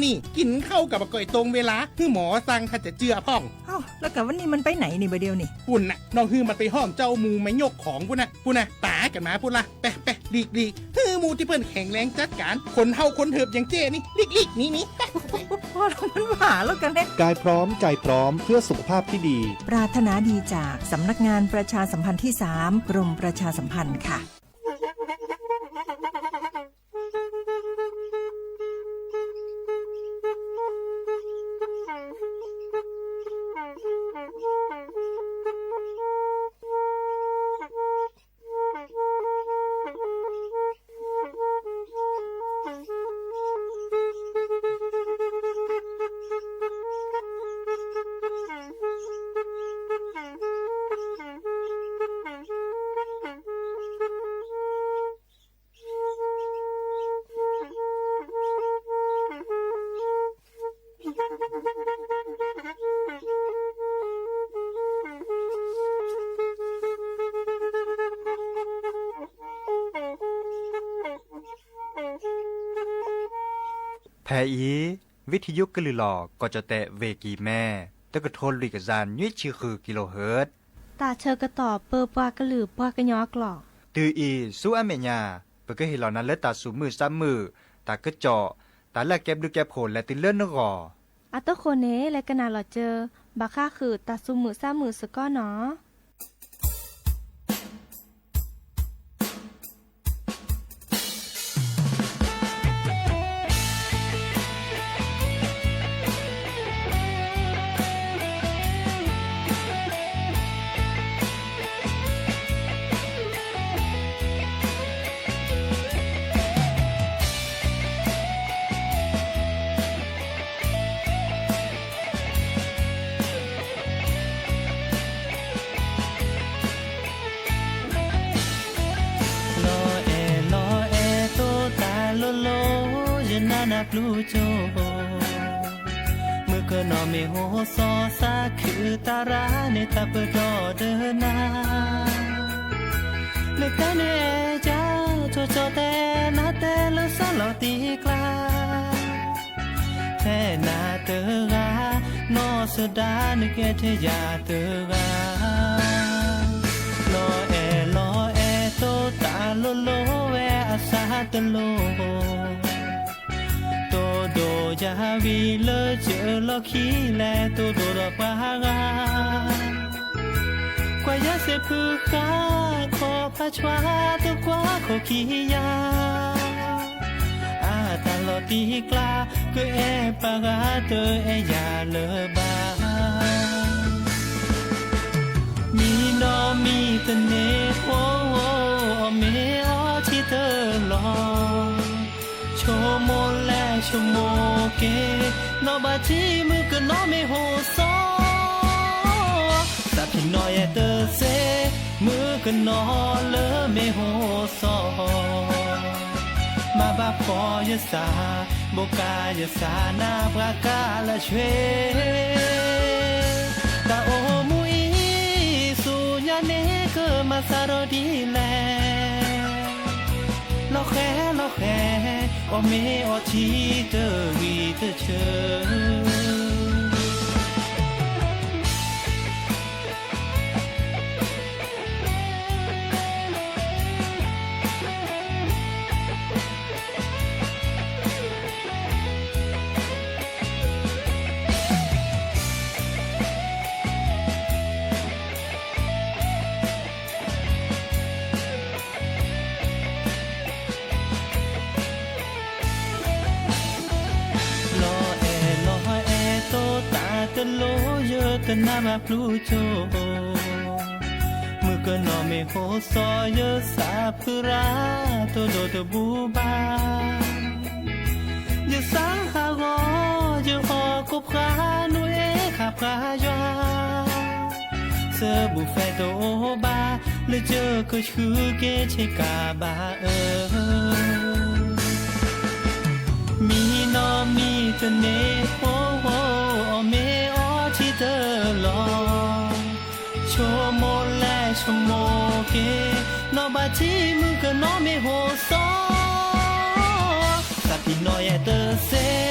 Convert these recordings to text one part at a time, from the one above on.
นี่ กินข้าวกับปะก๋อยตรงเวลา หื้อหมอสั่งถ้าจะเจือพ่อง อ้าว แล้วกับวันนี้มันไปไหนนี่บ่าเดียวนี่ ပုၢ်နၢ် น้องหื้อมันไปห้องเจ้าหมู่มายกของ ပုၢ်နၢ် ပုၢ်နၢ် ต๋ากันมา ပုၢ်နၢ် ไปไป หลีกหลีก หื้อหมู่ตี้เปิ้นแข็งแรงจัดการ คนเฒ่าคนเถิบอย่างเจ๊นี่ หลีกหลีก หนีหนี ไป พอแล้ว มันหวาแล้วกันเนี่ย กายพร้อม ใจพร้อม เพื่อสุขภาพที่ดี ปรารถนาดีจากสำนักงานประชาสัมพันธ์ที่สาม กรมประชาสัมพันธ์ค่ะ ဖဲအံၤ ဝံထယုကလုၢ်လီၤ ကီၢ်ကၠီၣ်တဲၣ် ဝ့ၢ်ကံၤမဲ တကထိလွံၢ်ကယၤ နွံဆံဃု kilohertz တၢ်ဆၢကတီၢ်ပၢပှၤကလုာ်ပှၤကညီအကျိာ် တုၤအံၤဆူအမဲာ်ညါ ပကဟ့ၣ်လီၤနၤလၢတၢ်သူၣ်မုာ်သးမုာ်, တၢ်ကစီၣ်, တၢ်လၢအကဲဘျုးကဲဖှိၣ်လဲၤတုၤလၢနဂီၢ်. အတဃိန့ၣ် လဲၤကနၣ်လီၤစၢၤ ဘၣ်ဃးဃုာ်တၢ်သူၣ်မုာ်သးမုာ်စ့ၢ်ကီးနီၤ. လီၤအဲၣ်လီၤအဲၣ်သိတၢ်လိၤလိၤ ယနၤနၢ်ပျူၤကၠိ မုၢ်ကနီၤမ့ၢ်ဟိၣ်စီသးခုတရါန့ၣ် တၢ်ပၢၢ်ဒီးဒၢနၤ နတဲန့ၣ်အဲၣ်ယၤ ကၠီကၠီၣ်တဲၣ် နၤတဲလၢစၢလီၤတံၢ်ကျါ ထဲနၤတဂၤ နီၢ်စဒါနကဲထဲယၤတဂၤ လီၤအဲၣ်လီၤအဲၣ်သိတၢ်လိၤလိၤဝဲအစၢ်တလိၤ တိၢ်ဒိၣ်ယၤဝံၤလၢစၢလီၢ်ခံလဲၣ် တိၢ်ဒိၣ်ဒီးပှၤဂၤ ကွၢ်ယၤစဲးဖုဃါ ခီၣ်ဖးဆွါတကွၢ်ခိၣ်ခံယၤ အတၢ်လီၤတံၢ်ကျါ ကအဲၣ်ပှၤဂၤတအဲၣ်ယၤလၢၤဘၣ် မံနီၤမံတန့ၢ် အိၣ်အိၣ် အီၣ်မ့ၤအီထံတလီၢ် ဆိကမိၣ်လဲၣ်ဆိကမိၣ်က့ၤ နီၢ်ဘၣ်ထံမုၢ်ကနီၤမ့ၢ်ဟိၣ်စီ သးဖံးနီၢ်ယဲတစ့ မုၢ်ကနီၤလၢမ့ၢ်ဟိၣ်စီ မၤဘၣ်ဖှီၣ်ယသး ဘိးကါယသးနါပှၤကါလၢဆွ့ တၢ်အိၣ်မူအံၤ ဆူညါန့ၣ်ကမၤစၢ်ဒီးဒ်လဲၣ် လီၤဃဲၤလီၤဃဲၤ အီၣ်မ့ၤအီထံတဂံၢ်တဆၢ လီၤအဲၣ်လီၤအဲၣ်သိတၢ်တလိၤ ယတနါဘၣ်ပျူၤကၠိ မုၢ်ကနီၤမ့ၢ်ဟိၣ်စီ ယသးဖုရၣ် တိၢ်ဒိၣ်တဘူဘၣ် ယသးဟးဂီၤ ယအီၣ်ကိးဖှါ နူအဲၣ်ခးပှၤယွၤ သဘူၣ်ဖဲတအိၣ်ဘၣ် လၢယကဆှုက့ၤဆ့ကၤဘၣ်အၢ မံနီၤမံတန့ၢ် အိၣ်အိၣ် အီၣ်မ့ၤအီထံတလီၢ် ဆိကမိၣ်လဲၣ်ဆိကမိၣ်က့ၤ နီၢ်ဘၣ်ထံမုၢ်ကနီၤမ့ၢ်ဟိၣ်စီ သးဖံးနီၢ်ယဲတစ့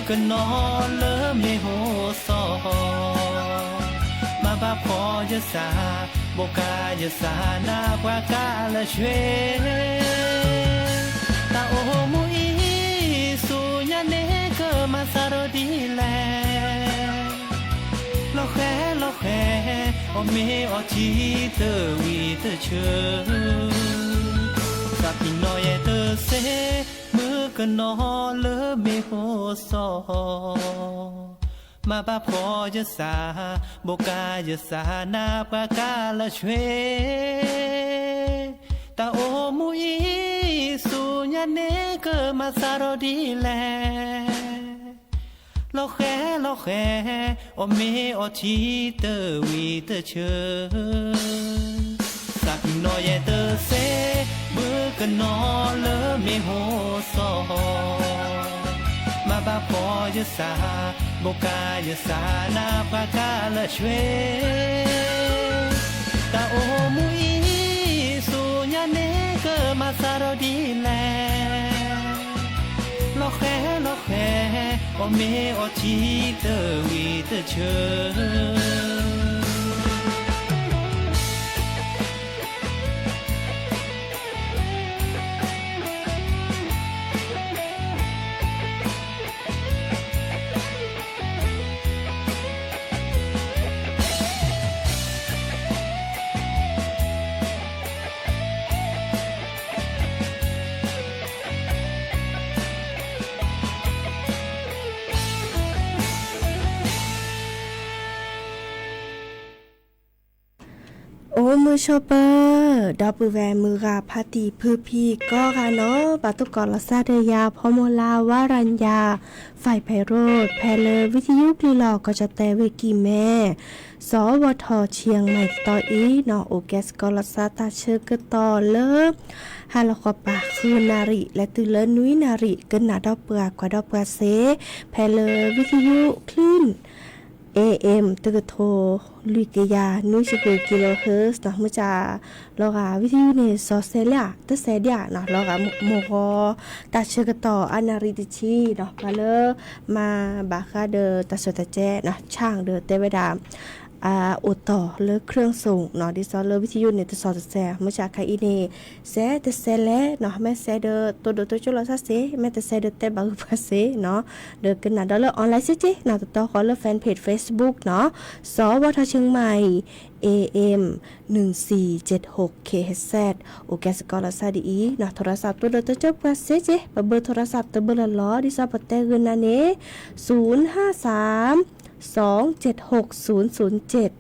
ကနီၤလၢမ့ၢ်ဟိစီၤ, မၤဘၣ်ဖှီၣ်ယသး, ဘိးကါယသးနါပှၤကါလၢဆွ့, တၢ်အိၣ်မူအံၤဆူညါန့ၣ်ကမၤသးဒီးဒ်လဲၣ်. လီၤဃဲၤလီၤဃဲၤ, အီၣ်မ့ၤအီထံတဝံၤတဆၢ, သးပ့ၤနီၣ်ယဲတသ့, မုၣ်ကနီၤလၢမ့ၢ်ဟိစီၤ, မၤဘၣ်ဖှီၣ်ယသး, ဘိးကါယသးနါပှၤကါလၢဆွ့, တၢ်အိၣ်မူအံၤဆူညါန့ၣ်ကမၤသးဒီးဒ်လဲၣ်. လီၤဃဲၤလီၤဃဲၤ, အီၣ်မ့ၤအီထံတဝံၤတဆၢ, သးပ့ၤနီၣ်ယဲတသ့, မုၣ်ကနီၤလၢမ့ၢ်ဟိစီၤ, မၤဘၣ်ဖှီၣ်ယသး, ဘိးကါယသးနါပှၤကါလၢဆွ့, တၢ်အိၣ်မူအံၤဆူညါန့ၣ်ကမၤသးဒီးဒ်လဲၣ်. လီၤဃဲၤလီၤဃဲၤ, အီၣ်မ့ၤအီထံတဝံၤတဆၢ. အိၣ်မုာ်ဆိးပၢၤ, ဒီပုၢ်ဝဲၢ်မုၢ်ဂၤဖါတံၢ်ဖုဖံကိးဂၤနီၤ, ပာ်သူၣ်ကီၤလီၤသးဒီးယၤ ဖီမီၤလၤ ဝါရၤညါ ဖဲးဖဲးရိး ဖဲလၢဝံသယုၢ်ကလုာ်လီၤ ကီၢ်ကၠီၣ်တဲၣ်ဝ့ၢ်ကံၢ်မဲ စီၤဝီၤထီၣ်ဆံၣ်မဲၣ်တတီၤအံၤနီၤ, အိၣ်ကဲစ့ၢ်ကီးလီၤသးတၢ်ဆၢကတီၢ်လၢ ဟါလီၤဃီပၤ ဃုနၣ်ရံၣ် လဲၤတုၤလၢနွံနၣ်ရံၣ် ကနၣ်ဒီးပှၤကွၢ်ဒီးပှၤစ့ၢ် ဖဲလၢဝံသယုၢ် clean A M တကထိလွံၢ်ကယၤနွံဆံဃု kilohertz နီၤ, မုၢ်ဆါ လီၤဂာ်ဝံသယုၢ်န့ၣ် စီၤစဲလၢ တစဲဒံးနီၤ, လီၤဂာ်မိၢ်ဂီၤ တၢ်ဆၢကတီၢ်အနၣ်ရံၣ်တဆံနီၤ, ပှၤလၢမၤဘၣ်ဃးဒီးတၢ်ဆၢတၢ်ကဲနီၤ ဆၣ်ဒီးတဲဝဲဒၣ် အိၣ်တီၢ်လၢ เครื่องส่ง နီၤ, ဒ်သိးလၢဝံသယုၢ်န့ၣ် တစီၤတစဲ, မုၢ်ဆါခါအံၤန့ၣ် စဲတစဲလဲၣ်နီၤ, မ့ၢ်စဲဒီး တိၢ်ဒိၣ်တိၢ်ကၠိလီၤသးစ့ၢ်, မ့ၢ်တစဲဒီး တဲဘၣ်ဂုာ်ပှၤစ့ၢ်နီၤ, ဒီးကနၣ်ဒီးလၢ online စ့ၢ်ကီးနီၤ, တတီဃီလၢ fan page Facebook နီၤ, စီၤဝီၤထီၣ်ဆံၣ်မဲၣ် A M หนึ่งสี่เจ็ดหก kilohertz အိၣ်ကဲစ့ၢ်ကီးလီၤသးဒ်အံၤနီၤ, โทรศัพท์ တိၢ်ဒိၣ်တိၢ်ကၠိပှၤစ့ၢ်ကီး, ပဘၢ โทรศัพท์ တဘၢလီၤလီၤ, ဒ်သိးပတဲဂုာ်နၤန့ၣ် ศูนย์ห้าสาม สองเจ็ดหก ศูนย์ศูนย์เจ็ด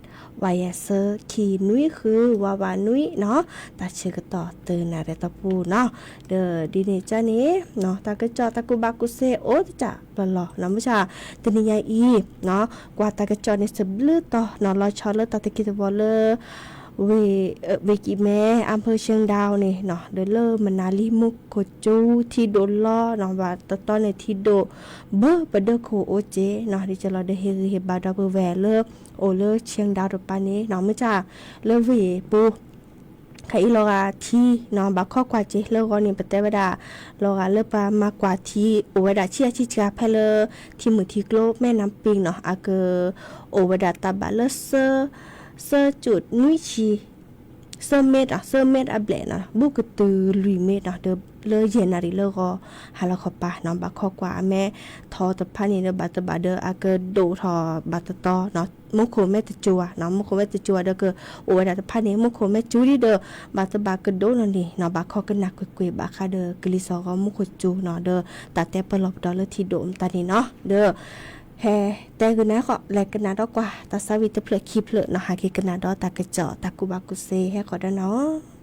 ဝါယဲၢ်ဆၢ ခံနွံဃု ဝါဝါနွံနီၤ, တၢ်ဆၢကတီၢ်တနၣ်ရံၣ်တီၢ်ပူၤနီၤ, ဒီးဒ်န့ၣ်ကီန့ၣ်နီၤ, တၢ်ကစီၣ်တၢ်ကူၣ်ဘၣ်ကူၣ်သ့အိၣ်တစးလီၤလီၤနီၤ, မုၢ်ဆါ တနံၤညါအံၤနီၤ, ကွၢ်တၢ်ကစီၣ်န့ၣ် စဘျုးတီၤနီၤ, လီၤဆီလၢတၢ်သက့သဝီလၢ ဝ့ၢ် ဝ့ၢ်ကံၢ်မဲ อำเภอเชียงดาว န့ၣ်နီၤ, ဒီးလၢမနၤလံ မူခိၣ်ကၠူ ထံဒိၣ်လီၤနီၤ, ဘၣ်တတီန့ၣ် ထံဒိၣ် ဘၢပဒိၣ်ခိၣ်အိၣ်က့နီၤ, ဒ်ကလီၤဒီးဟ့ၣ်ဂံၢ်ဟ့ၣ်ဘါဒီပုၢ်ဝဲၢ်လၢ အိၣ်လၢ เชียงดาว တပၤန့ၣ်နီၤ, မုၢ်ဆါ လၢဝ့ၢ်ပူၤ ခဲအံၤလီၤဂာ်ထံနီၤ, ဘၣ်ခီကွၢ်က့လၢဂီၤန့ၣ် ပတဲဝဲဒၣ် လီၤဂာ်လၢပှၤမၤကွၢ်ထံ အိၣ်ဝဲဒၣ်ဆံးအါဆံးစှၤဖဲလၢ ထံမုၢ်ထံကျိ แม่น้ำปิง နီၤ, အက အိၣ်ဝဲဒၣ်တၢ်ဘၣ်လၢ သၢ သၢကၠိၣ်နွံဆံ သၢမ့ၣ်နီၤ, သၢမ့ၣ်အဘျဲၣ်နီၤ, ဘူးကတုၤလွံၢ်မ့ၣ်နီၤ, ဒီးလၢယဲၢ်နၣ်ရံၣ်လၢဂီၤ ဟါလီၤခီပၤနီၤ, ဘၣ်ခီကွၢ်အမဲထီတဖၣ်န့ၣ်ဒီး ဘၣ်တဘၣ်ဒီးအကဒိၣ်ထီၣ်ဘၣ်တတီနီၤ, မူခိၣ်မ့ၢ်တကၠိၤဧါနီၤ, မူခိၣ်မ့ၢ်တကၠိၤဧါဒီးကအိၣ်ဝဲဒၣ်တဖၣ်န့ၣ်, မူခိၣ်မ့ၢ်ကၠိၤဒံးဒီး ဘၣ်တဘၣ်ကဒိၣ်နီၤန့ၣ်နီၤ, ဘၣ်ခီကနၣ်ကွ့ၢ်ကွ့ၢ်ဘၣ်ဃးဒီးကလံၤစီၤဂီၤမူခိၣ်ကၠိၤနီၤ, ဒီးတၢ်တဲပၢၢ်လီၤပဒီးလၢထံဒိၣ်မတၤန့ၣ်နီၤ, ဒီး ဟဲတဲဂုာ်နၤဃီ လဲၤကနၣ်ဒီးကွၢ် တၢ်သးဝံၣ်တဖျၢၣ်ခံဖျၢၣ်နီၤ, ဟဲက့ၤကနၣ်ဒီးတၢ်ကစီၣ် တၢ်ကူၣ်ဘၣ်ကူၣ်သ့ဟဲဃီၤဒီးနီၤ.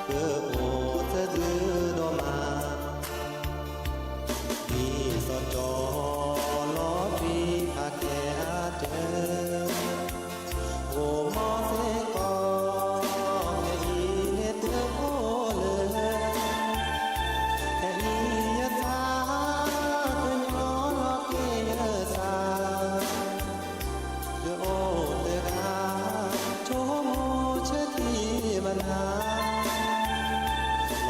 ကအိၣ်သဂၢၢ်ဒိၣ်မး, ဒ်သိးကၠီလီၤထွံဖးကဲအတၢၢ်, အိၣ်မီၤစ့ၢ်ကီး, ဖဲအံၤန့ၣ်တအိၣ်လၢၤ, ဖဲအံၤယသး, ကညီလီၤက့ၤယသး ယအိၣ်တဂၤ, ဆိကမိၣ်ဆၢထံၣ်ဘၣ်နၤ,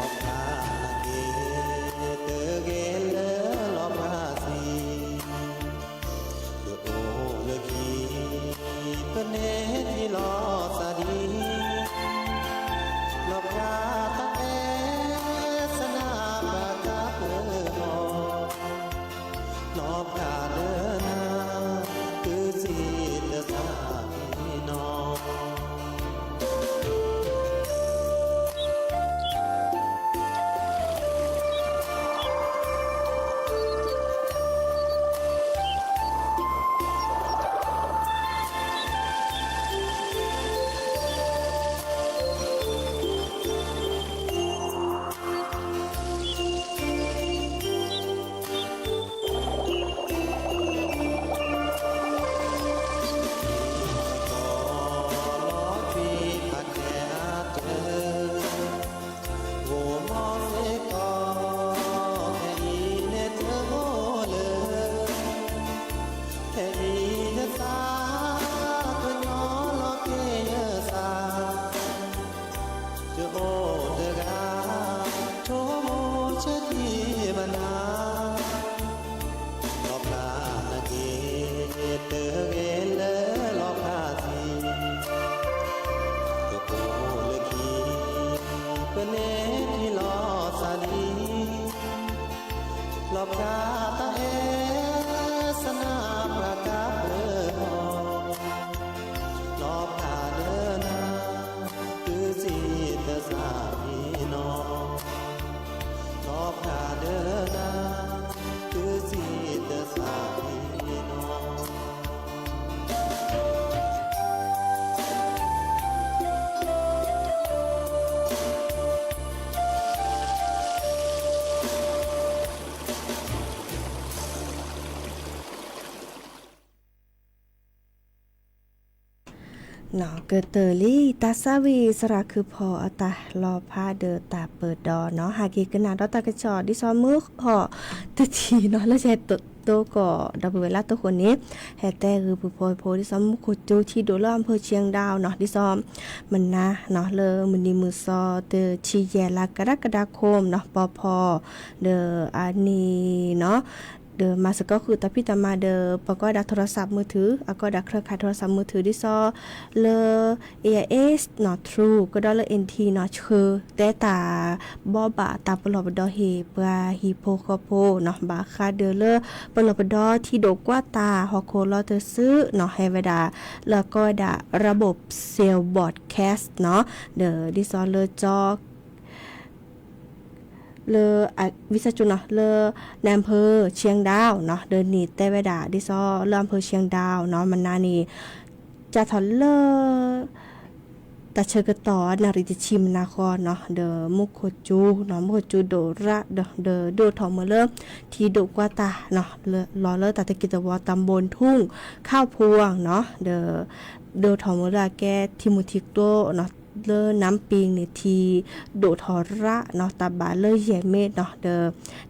လီၤဖးနၤက့ၤ, တဂ့ၤလၢလီၤဖးသံ, ယအိၣ်လၢခံ, ပန့ၢ်ထံလီၤသးဒံး, လီၤဖးတၢ်အဲၣ်စနၢ်ပှၤကါပၢၤလီၤ လီၤဖးဒီးနၤ, တုၤစံးတသးအံၤနီၤ. အိၣ်မီၤစ့ၢ်ကီး, ဖဲအံၤန့ၣ်တအိၣ်လၢၤ, ဖဲအံၤယသး, ကညီလီၤက့ၤယသး ယအိၣ်တဂၤ, ဆိကမိၣ်ဆၢထံၣ်ဘၣ်နၤ, လီၤဖးနၤက့ၤ, တဂ့ၤလၢလီၤဖးသံ, ယအိၣ်လၢခံ, ပန့ၢ်ထံလီၤသးဒံး, လီၤဖးတၢ်အဲၣ်စနၢ်ပှၤကါပၢၤလီၤ လီၤဖးဒီးနၤ, တုၤစံးတသးအံၤနီၤ, လီၤဖးဒီးနၤ, တုၤစံးတသးအံၤနီၤ. ကတၢၢ်လံ တၢ်သးဝံၣ်သရၣ်ခုဖီအတၢ်လီၤဖးဒီးတၢ်ပၢၢ်ဒီးနီၤ ဟဲက့ၤကနၣ်ဒီးတၢ်ကစီၣ် ဒ်သိးမုၢ်ဟီၣ်တထံၣ်နီၤ လၢယဟဲတိကိးဒီပုၢ်ဝဲၢ်လၢတိခိၣ်န့ၣ် ဟဲတဲဂုာ်ပှၤဖှီၣ်ဖိ ဒ်သိးမူခိၣ်ကၠိထံဒိၣ်လၢအဖၢၣ်ဆ့ၣ်ဒၣ်နီၤ ဒ်သိး မနၤနီၤ လၢမုၢ်နံၤမုၢ်သီ တဆံယဲၢ်လါကရၢကဒၤခိၣ်နီၤ ပီၤဖီ ဒီးအနံၤနီၤ ဒီးမၤစ့ၢ်ကီးဃုာ်တၢ်ဖံးတၢ်မၤဒီး ပှၤကိးဝဲဒၣ် โทรศัพท์มือถือ အကိးဝဲဒၣ် เครือข่าย โทรศัพท์มือถือ ဒ်သိး လၢ เอไอเอส နီၤ True ကဒီးလၢ เอ็นที နီၤ ဆှၢ တဲတၢ်ဘီဘၣ်တၢ်ပလီၢ်ပဒီဟ့ၣ် ပှၤဟံၣ်ဖိဃီဖိနီၤ ဘၣ်ဃးဒီးလၢ ပလီၢ်ပဒီထံဒိၣ်ကွၢ်တၢ် ဟီၣ်ခိၣ်လီၤတစုနီၤ ဟဲဝဲဒၣ် လၢအကိးဝဲဒၣ် ระบบเซลล์บรอดแคสต์ နီၤ ဒီးဒ်သိးလၢကၠီ လၢ ဝံသးစူၤနီၤ လၢ ในอำเภอเชียงดาว နီၤ ဒီးန့ၣ်တဲဝဲဒၣ် ဒ်သိးလၢ อำเภอเชียงดาว နီၤ မနၤန့ၣ် စးထီၣ်လၢ တၢ်ဆၢကတီၢ်နၣ်ရံၣ်တဆံမနၤဃီနီၤ ဒီးမူခိၣ်ကၠိနီၤ မူခိၣ်ကၠိဒိၣ်ရၣ်ဒီး ဒီးဒိၣ်ထီၣ်မ့ၢ်လၢ ထံဒိၣ်ကွၢ်တၢ်နီၤ လီၤလၢတၢ်တက့ၢ်တဝီ ตำบลทุ่งข้าวพวง နီၤ ဒီး ဒိၣ်ထီၣ်မ့ၢ်လၢအကဲထံမုၢ်ထံကျိနီၤ လၢน้ำปิงန့ၣ် ထံဒိၣ်ထီၣ်ရၣ်နီၤ တၢ်ဘၣ်လၢယဲၢ်မ့ၢ်နီၤ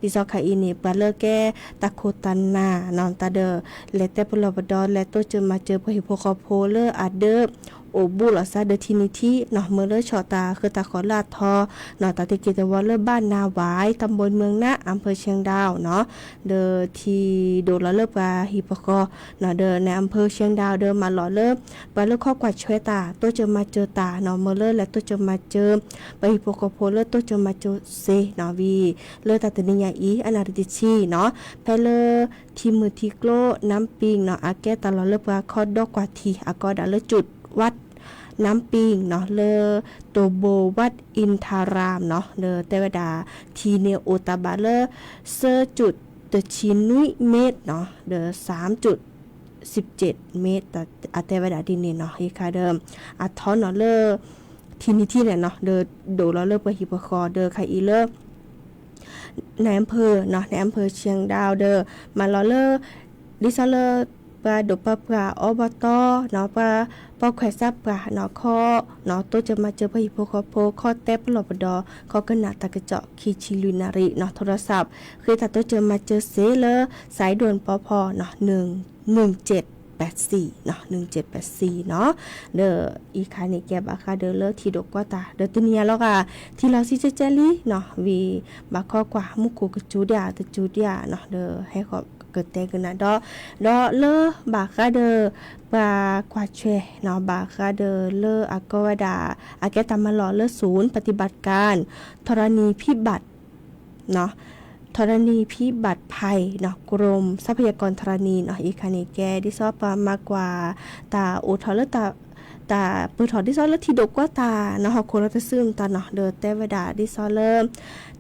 ဒီး ဒ်သိးခါအံၤန့ၣ် ပှၤလၢကဲတၢ်ခိၣ်တၢ်နၢ်နီၤ တၢ်ဒီး လဲၤတဲပလီၢ်ပဒီ လဲၤတိစၢၤမၤစၢၤ ပှၤဟံၣ်ဖိဃီဖိလၢအဒၢး အိၣ်ဘူးလိာ်သးဒီးထံနံၤထံးနီၤ မ့ၢ်လၢဆီၣ်တၢ်ဃုတၢ်ဃီၤလၢအထီနီၤ တၢ်တက့ၢ်တဝီလၢ บ้านนาหวาย ตำบลเมืองนะ อำเภอเชียงดาว နီၤ ဒီးထံဒိၣ်လီၤလၢပှၤဟံၣ်ပဃီနီၤ ဒီး ในอำเภอเชียงดาว ဒီးမၤလီၤလၢ ပှၤလၢခီကွၢ်ဆွဲတၢ် တိစၢၤမၤစၢၤတၢ်နီၤ မ့ၢ်လၢလဲၤတိစၢၤမၤစၢၤ ပှၤဟံၣ်ဖိဃီဖိလၢတိစၢၤမၤစၢၤစ့နီၤ ဝံၤလၢတၢ်တနံၤညါအံၤ အနၣ်ရံၣ်တဆံနီၤ ဖဲလၢ ထံမုၢ်ထံကျိ น้ำปิง နီၤ အကဲတၢ်လီၢ်လၢပှၤခီဒီကွၢ်ထံ အကိးဒၣ်လၢ จุดวัดน้ำปิง နီၤ လၢ ตำบลวัดอินทาราม နီၤ လၢတဲဝဲဒၣ် ထံန့ၣ်အိၣ်တၢ်ဘၣ်လၢ သၢကၠိတဆံနွံမ့ၢ်နီၤ ဒီး သၢကၠိ สิบเจ็ดเมตร အတဲဝဲဒၣ်ဒ်န့ၣ်နီၤ ယခါဒီး အထီနီၤလၢ ထံနံၤထံၣ်န့ၣ်နီၤ ဒီးဒိးလီၤလၢပှၤဟံၣ်ဖိဃီဒီးခါအံၤလၢ နမ်ဖၢနီၤ နမ်ဖၢဆၢၣ်ဒၣ်ဒီး မၤလီၤလၢ ဒ်သိးလၢ ပှၤဒိးပာ်ပှၤအီၣ်ဘီတီနီၤ ပှၤပိာ်ခွဲးစၢ်ပှၤနီၤ ခီနီၤ တိစၢၤမၤစၢၤပှၤဟံၣ်ဖိဃီဖိ ခီၣ်တဲပလီၢ်ပဒီ ခီၣ်ကနၣ်တၢ်ကစီၣ်ခံဆံလွံၢ်နၣ်ရံၣ်နီၤ โทรศัพท์ ဃ့တၢ်တိစၢၤမၤစၢၤစ့လၢ สายด่วนปภနီၤ หนึ่งเจ็ดแปดสี่နီၤ หนึ่งเจ็ดแปดสี่နီၤ ဒီးအံၤခါန့ၣ် ကဲဘၣ်ဃးဒီးလၢထံဒိးကွၢ်တၢ် ဒီးတနံၤညါလီၤဂာ် ထံလီၤဆံကဲကဲလံနီၤ ဝံၤဘၣ်ခီကွၢ်မူခိၣ်ကစူၤဒံးဧါ တစူၤဒံးဧါနီၤ ဒီးဟဲဃီၤကတဲကနၣ်ဒီး ဒီးလၢဘၣ်ဃးဒီး ပှၤကွၢ်ဆွဲနီၤ ဘၣ်ဃးဒီးလၢအကိးဝဲဒၣ် အကဲတၢ်မၤလီၢ်လၢ ศูนย์ปฏิบัติการธรณีพิบัติ ธรณีพิบัติภัยနီၤ กรมทรัพยากรธรณีနီၤ အံၤခါန့ၣ် ကဲဒ်သိးပှၤမၤကွၢ် တၢ်အိၣ်ထီၣ်လၢ တၢ်ပၢၢ်ထီၣ်ဒ်သိးလၢထံဒိးကွၢ်တၢ်နီၤ ဟီၣ်ခိၣ်လီၤတစုမတၤနီၤ ဒီးတဲဝဲဒၣ်ဒ်သိးလၢ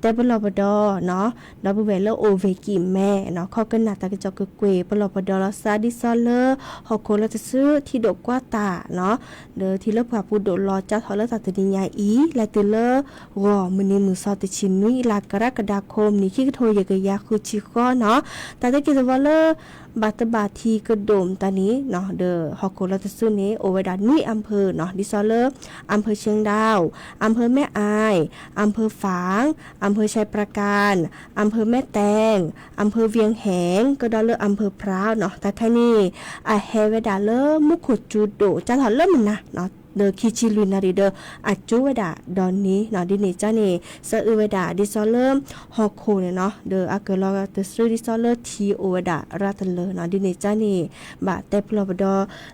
တဲပလီၢ်ပဒီနီၤ ဒီပုၢ်ဝဲၢ်လၢအိၣ်ဝ့ၢ်ကံၢ်မဲနီၤ ခီၣ်ကနၣ်တၢ်ကစီၣ်ကကွ့ၢ် ပလီၢ်ပဒီလီၤသးဒ်သိးလၢ ဟီၣ်ခိၣ်လီၤတစုထံဒိးကွၢ်တၢ်နီၤ ဒီးထံလၢပှၤပူၤဒိၣ်လီၤ ကၢ်ထီၣ်လၢတၢ်တနံၤညါအံၤ လဲၤတုၤလၢ ဂီၤမုၢ်နံၤမုၢ်သီတဆံနွံ လါကရၢကဒါခိၣ် နံၣ်ခံကထိယဲၢ်ကယၤဃုဆံဃီနီၤ တၢ်သ့က့ၤသဝီလၢ ဘၣ်တဘၣ်ထံကဒိၣ်မတၤန့ၣ်နီၤ ဒီးဟီၣ်ခိၣ်လီၤတစုန့ၣ် အိၣ်ဝဲဒၣ်နွံအမ်ဖၢၣ်နီၤ ဒ်သိးလၢ อำเภอเชียงดาว อำเภอแม่อาย อำเภอฝาง อำเภอชัยปราการ อำเภอแม่แตง อำเภอเวียงแหง ကဒီးလၢ อำเภอพร้าวနီၤ တၢ်ခါန့ၣ် အဟဲဝဲဒၣ်လၢမူခိၣ်စူၤဒိၣ် ကၢ်ထီၣ်လၢမနၤနီၤ ဒီးခံဆံလွံၢ်နၣ်ရံၣ်ဒီး အကၠိဝဲဒၣ်ဒီးန့ၣ်နီၤ ဒ်န့ၣ်ကၢ်န့ၣ် စးအုးဝဲဒၣ်ဒ်သိးလၢ ဟီၣ်ခိၣ်န့ၣ်နီၤ ဒီးအကလီၤတစုဒ်သိးလၢထံအိၣ်ဝဲဒၣ်ရၤတလၢနီၤ ဒ်န့ၣ်ကၢ်န့ၣ် ဘၣ်တဲပလီၢ်ပဒီ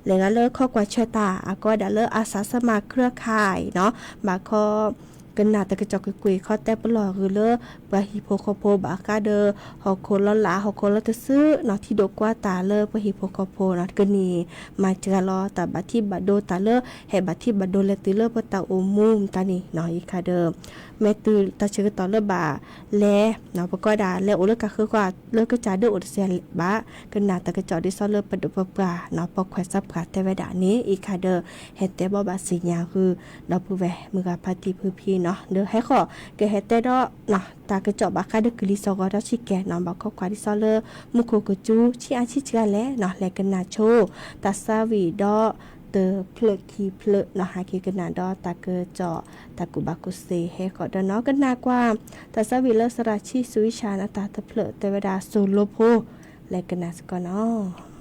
လဲၤဂၤလၢခီကွၢ်ဆွဲတၢ် အကိးဝဲဒၣ်လၢ อาสาสมัครเครือข่ายနီၤ ဘၣ်ခီ ကနၣ်တၢ်ကစီၣ်ကကွ့ၢ် ခီၣ်တဲပလီၢ်ဂ့ၤလၢ ပှၤဟံၣ်ဖိဃီဖိ ဘၣ်ဃးဒီး ဟီၣ်ခိၣ်လီၤလး ဟီၣ်ခိၣ်လီၤတစုနီၤ ထံဒိးကွၢ်တၢ်လၢပှၤဟံၣ်ဖိဃီဖိနီၤ ကန့ၢ်မၤစှၤလီၤတၢ်ဘၣ်ထံၣ်ဘၣ်ဒိ တၢ်လၢဟဲဘၣ်ထံၣ်ဘၣ်ဒိလဲၤတုၤလၢပတၢ်အိၣ်မူမတၤန့ၣ်နီၤ အံၤခါဒီး မ့ၢ်တုၤတၢ်ဆၢကတီၢ်လၢဘၣ်လဲၤ ပကိးဝဲဒၣ်လဲၤအိၣ်လၢကးဃုကွၢ်လၢကစၢ်ဒၢအိၣ်တစဲးဘၣ် ကနၣ်တၢ်ကစီၣ်ဒ်သိးလၢပဒိၣ်ပပှၢ်နီၤ ပိာ်ခွဲးစၢ်ပှၤတဲဝဲဒၣ်န့ၣ် အံၤခါဒီး ဟဲတဲဘၣ်ဘၣ်စံၣ်ညါဂုာ် ဒီပုၢ်ဝဲၢ်မုၢ်ဂၤဖါတံၢ်ဖုဖံနီၤ ဒီးဟဲဃီၤ ကဟဲတဲဒီး တၢ်ကစီၣ်ဘၣ်ဃးဒီးကလံၤစိးဂီၤဒီးဆံးကဲနီၤ ဘၣ်ခီကွၢ်ဒ်သိးလၢ မူခိၣ်ကစူၤ ဆံးအါဆံးစှၤလဲၣ်နီၤ လဲၤကနၣ်ဆိ တၢ်ဆါဝံၤဒီး တဖျၢၣ်ခံဖျၢၣ်နီၤ ဟဲက့ၤကနၣ်ဒီးတၢ်ကစီၣ် တၢ်ကူၣ်ဘၣ်ကူၣ်သ့ ဟဲဃီၤဒီးနီၤ ကနၣ်ကွၢ် တၢ်ဆါဝံၤလၢ သရၣ်ဆံၣ်စူၤဝံၣ်ဆၣ်နီၤ တၢ်တဖျၢၣ်တဲဝဲဒၣ် စိၤလိဖိ လဲၤကနၣ်စ့ၢ်ကီးနီၤ.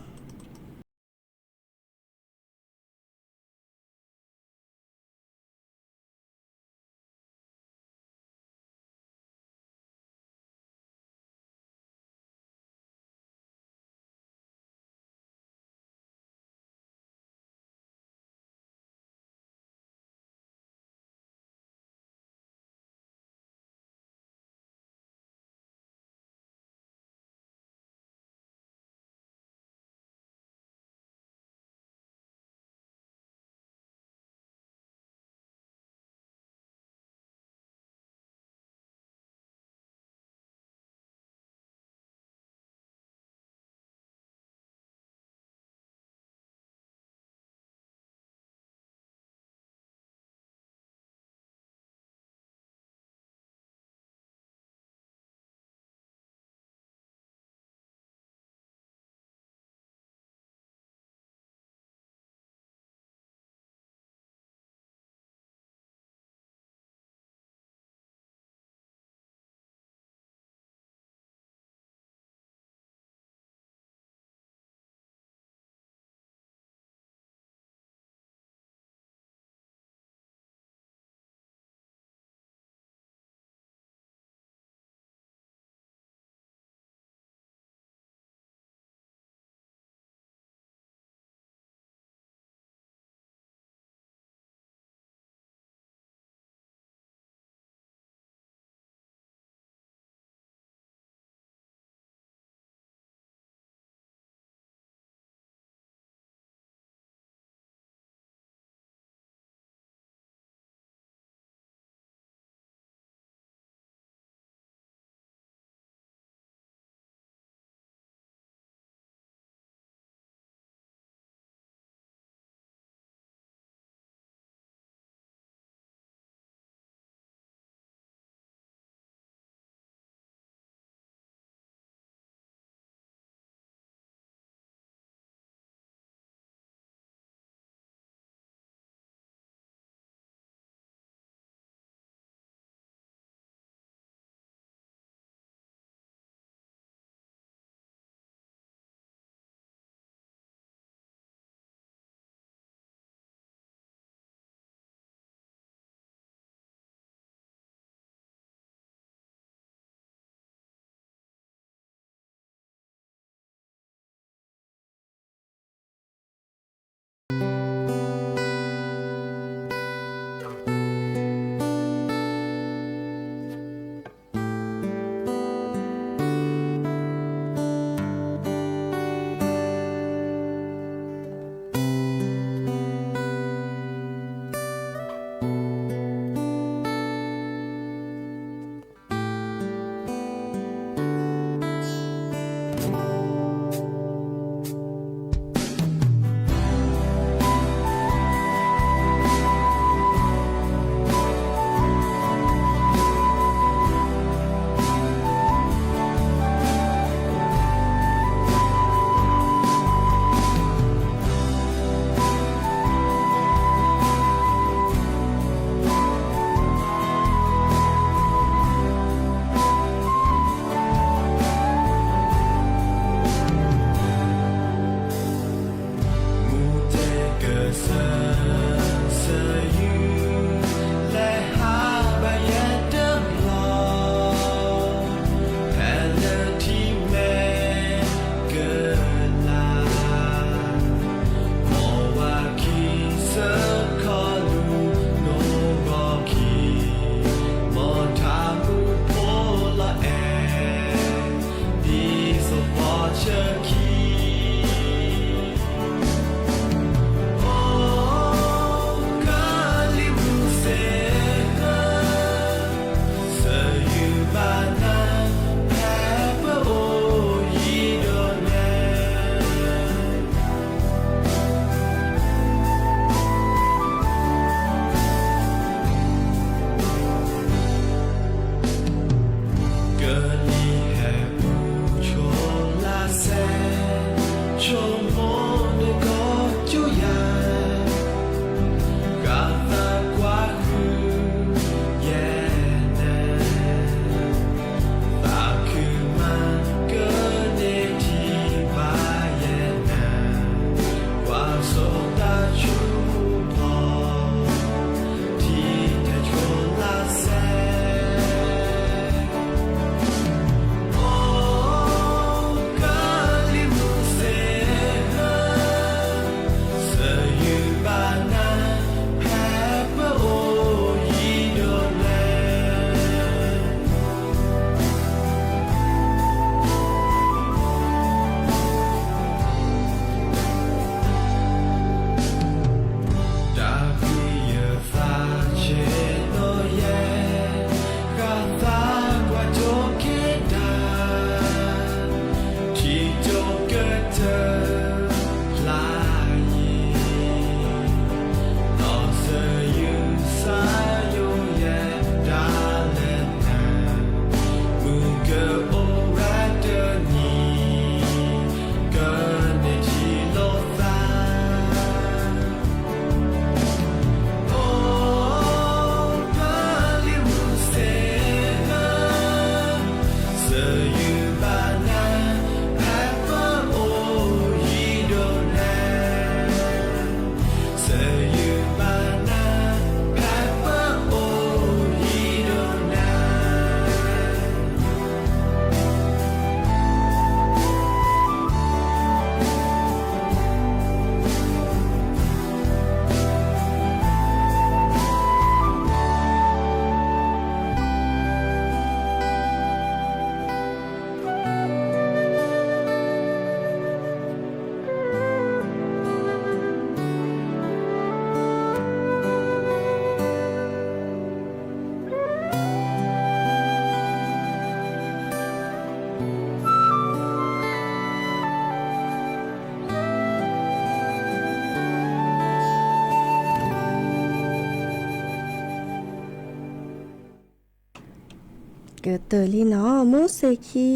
ကတၢၢ်လံနီၤ မုၢ်ဆ့ၣ်ခံ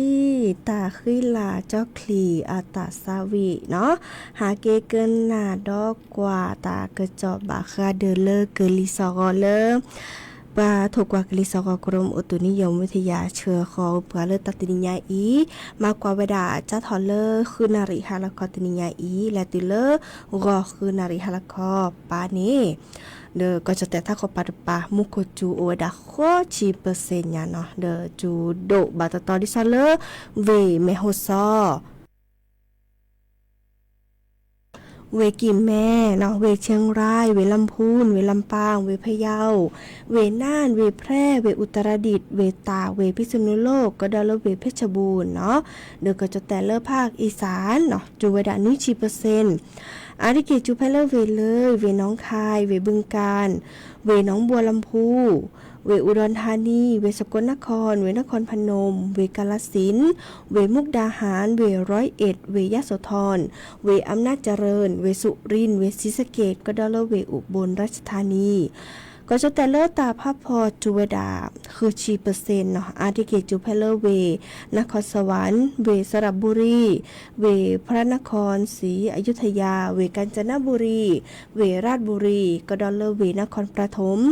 တၢ်ဃံလၤကၠီချံၣ်အတၢ်ဆါဝံၣ်နီၤ, ဟးက့ၤကနၣ်ဒီးကွၢ်တၢ်ကစီၣ်ဘၣ်ဃးဒီးလၢကလံၤစၢ်ဂီၤလၢ ပှၤထိၣ်ကွၢ်ကလံၤစၢ်ဂီၤ ကရၢမိၣ်အုတုၤနံယိၣ်မူထယၤ ဆှၢဃီၤပှၤလၢတၢ်တနံၤညါအံၤ, မၤကွၢ်ဝဲဒၣ်ကၠၢ်ထီၣ်လၢဃုနၣ်ရံၣ်ဟါလီၤခီတနံၤညါအံၤ လဲၤတုၤလၢ ဂီၤဃုနၣ်ရံၣ်ဟါလီၤခီပၤန့ၣ် ဒီးကီၢ်ကၠီၣ်တဲၣ်တၢ်ကီၢ်ပၤတပၤ မူခိၣ်စူၤအိၣ်ဝဲဒၣ်ဃိးဆံပၢၢ်စ့ၣ်ညါနီၤ, ဒီးစူၤဒိၣ်ဘၣ်တတီဒ်သိးလၢ ဝ့ၢ်မဲၢ်ဟီၣ်စီ ဝ့ၢ်ကံၣ်မဲၣ်နီၤ, ဝ့ၢ်ခၠ့ၣ်ရၢၣ်, ဝ့ၢ်လၢၢ်ဖူၣ်, ဝ့ၢ်လၢၢ်ပၢင်, ဝ့ၢ်ဖယီၣ်, ဝ့ၢ်နၢၣ်, ဝ့ၢ်ဖြဲၣ်, ဝ့ၢ်အူတရဒံၣ်, ဝ့ၢ်တၢ်, ဝ့ၢ်ဖံၣ်စနူလိၣ် ကဒီးလၢဝ့ၢ်ဖ့ၣ်စဘူၣ်နီၤ, ဒီးကီၢ်ကၠီၣ်တဲၣ်လၢဖၣ်အံၣ်စၢၣ်နီၤ စူၤဝဲဒၣ်နွံဆံပၢၢ်စ့ၣ်, အါတက့ၢ်စူၤဖဲလၢဝ့ၢ်လၢ ဝ့ၢ်နီၢ်ခၢၣ်, ဝ့ၢ်ဘုၣ်ကၣ်, ဝ့ၢ်နီၢ်ဘိလီၤဖူၣ်, ဝ့ၢ်အူဒီၣ်ထါနံ, ဝ့ၢ်စကိနၣ်ခီၣ်, ဝ့ၢ်နၣ်ခီၣ်ဖၣ်နူမ်, ဝ့ၢ်ကၣ်လၣ်စ့ၣ်, ဝ့ၢ်မူၣ်ကဒါဟၣ်, ဝ့ၢ်ရီၢ်အ့း, ဝ့ၢ်ယၣ်စိၤထီၣ်, ဝ့ၢ်အမျၢ်စရၢၣ်, ဝ့ၢ်စူၣ်ရံၣ်, ဝ့ၢ်ဆံးစက့ၣ် ကဒီးလၢဝ့ၢ်အူဘိၣ်ရၣ်ၡထါနံ, ကီၢ်ကၠီၣ်တဲၣ်လၢတၢ်ဖးဖီၣ်စူၤဝဲဒၣ် ဃုဆံပၢၢ်စ့ၣ်နီၤ, အါတက့ၢ်စူၤဖဲလၢဝ့ၢ် နၢ်ခီၣ်စဝၣ်, ဝ့ၢ်စရၣ်ဘူရံၣ်, ဝ့ၢ်ဖရၣ်နၢ်ခီၣ်, ဝ့ၢ်အယူထယၤ, ဝ့ၢ်ကၣ်စနဘူရံၣ်, ဝ့ၢ်ရၣ်ဘူရံၣ် ကဒီးလၢဝ့ၢ်နၢ်ခီၣ်ပထၢၣ်ထူၣ်,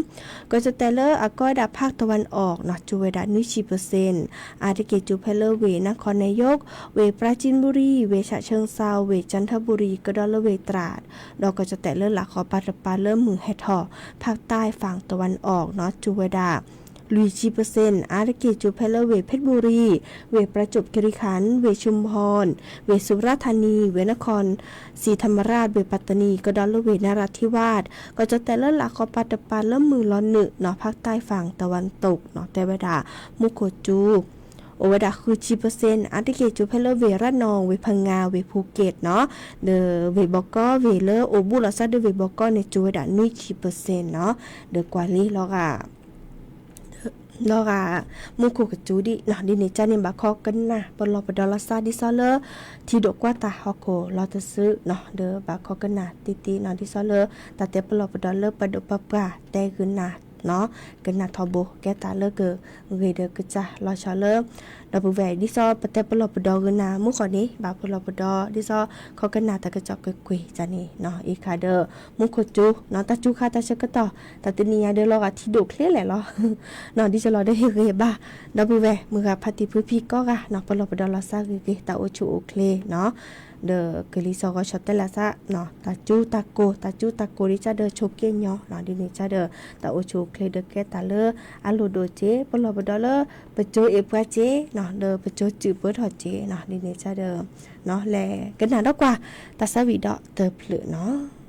ကီၢ်ကၠီၣ်တဲၣ်လၢအကီဝဲဒၣ်ဖၣ်တဝၣ်အီၣ်နီၤ စူၤဝဲဒၣ်နွံဆံပၢၢ်စ့ၣ်, အါတက့ၢ်စူၤဖဲလၢဝ့ၢ်နၢ်ခီၣ်နၢၣ်ယိၣ်, ဝ့ၢ်ပရၣ်ကၠံဘူရံၣ်, ဝ့ၢ်ဆၣ်ဆၢၣ်စီၤ, ဝ့ၢ်ကၠၣ်ထၣ်ဘူရံၣ် ကဒီးလၢဝ့ၢ်တြၢ်, ဒီးကီၢ်ကၠီၣ်တဲၣ်လၢလၢ်ဃီပၤတပၤလၢမုၢ်ဟဲထီၣ် ဖၣ်တၢ်ဖၣ်တဝၣ်အီၣ်နီၤ စူၤဝဲဒၣ် လွံၢ်ဆံပၢၢ်စ့ၣ်, အါတက့ၢ်စူၤဖဲလၢဝ့ၢ်ဖ့ၣ်ဘူရံၣ်, ဝ့ၢ်ပရၣ်ကၠူၣ်ကရံၣ်ခၣ်, ဝ့ၢ်ၡူမၢၣ်, ဝ့ၢ်စူၤရၣ်ထါနံ, ဝ့ၢ်နၢ်ခီၣ် စံထမရၣ်, ဝ့ၢ်ပၣ်တနံၣ် ကဒီးလၢဝ့ၢ်နရၣ်ထံဝၣ်, ကီၢ်ကၠီၣ်တဲၣ်လၢလၢ်ဃီပၤတပၤလၢမုၢ်လီၤနုာ်နီၤ ဖၣ်တၢ်ဖၣ်တဝၣ်တိၢ်နီၤ တဲဝဲဒၣ် မူခိၣ်စူၤ အိၣ်ဝဲဒၣ်ဃုဆံပၢၢ်စ့ၣ်, အါတက့ၢ်စူၤဖဲလၢဝ့ၢ်ရၣ်နီၣ်, ဝ့ၢ်ဖငါ, ဝ့ၢ်ဖူက့ၣ်နီၤ, ဒီးဝ့ၢ်ဘီကီၢ်, ဝ့ၢ်လၢအိၣ်ဘူးလီၤစၢ်ဒီးဝ့ၢ်ဘီကီၢ်န့ၣ် စူၤဝဲဒၣ်နွံဆံပၢၢ်စ့ၣ်နီၤ, ဒီးကွၢ်လံလီၤဂာ် လီၤဂာ် မူခိၣ်ကစူၤဒ်နီၤ ဒ်န့ၣ်ကန့ၣ် ဘၣ်ခီကနၣ်ပလီၢ်ပဒီလီၤစၢ်ဒ်သိးလၢ ထံဒိၣ်ကွၢ်တၢ်ဟီၣ်ခိၣ်လီၤတစုနီၤ ဒီးဘၣ်ခီကနၣ်တံၢ်တံၢ်နီၤ ဒ်သိးလၢ တၢ်တဲပလီၢ်ပဒီလၢပဒိၣ်ပပှၢ်တဲဂုာ်နၤနီၤ ကနၣ်ထီဘိ ကဲတၢ်လၢကဂ့ၤဒီးကစၢ်လီၤဆီလၢ ဒီပုၢ်ဝဲၢ် ဒ်သိးပတဲပလီၢ်ပဒီဂုာ်နၤ မုၢ်ဃီန့ၣ် ဘၣ်ပလီၢ်ပဒီ ဒ်သိးခီကနၣ်တၢ်ကစီၣ်ကွ့ၢ်ကွ့ၢ်န့ၣ်နီၤ အံၤခါဒီး မူခိၣ်စူၤနီၤ တၢ်စူၤခါတၢ်ဆၢကတီၢ် တၢ်တနံၤညါဒီးလီၤဂာ်ထံဒိၣ်ချ့လဲၣ်လီၤ နီၤ ဒ်သိးလီၤဒီးဟ့ၣ်ဂ့ၤဘၣ် ဒီပုၢ်ဝဲၢ် မုၢ်ဂၤဖါတံၢ်ဖုဖံကိးဂၤနီၤ ပလီၢ်ပဒီလီၤစၢ်ဂ့ၤဂ့ၤ တၢ်အိၣ်ဆူၣ်အိၣ်ချ့နီၤ ဒီးကလံၤစီၤဂီၤဆီၣ်တဲလၢ်သးနီၤ တၢ်စူၤတၢ်ကိၢ် တၢ်စူၤတၢ်ကိၢ်ဒ်ကၢ်ဒီးဆိးက့ညီနီၤ ဒ်န့ၣ်ကၢ်ဒီး တၢ်အိၣ်ဆူၣ်အိၣ်ချ့ဒီးကဲတၢ်လၢအလိၣ်ဒိၣ်က့ ပလီၢ်ပဒီလၢ ပကၠိအ့ၣ်ပှၤက့နီၤ ဒီးပကၠိစုၣ်ပၢထီၣ်က့နီၤ ဒ်န့ၣ်ကၢ်ဒီး လဲၤကနၣ်ဒီးကွၢ် တၢ်ဆၢဝံၤဒီးတဖျၢၣ်နီၤ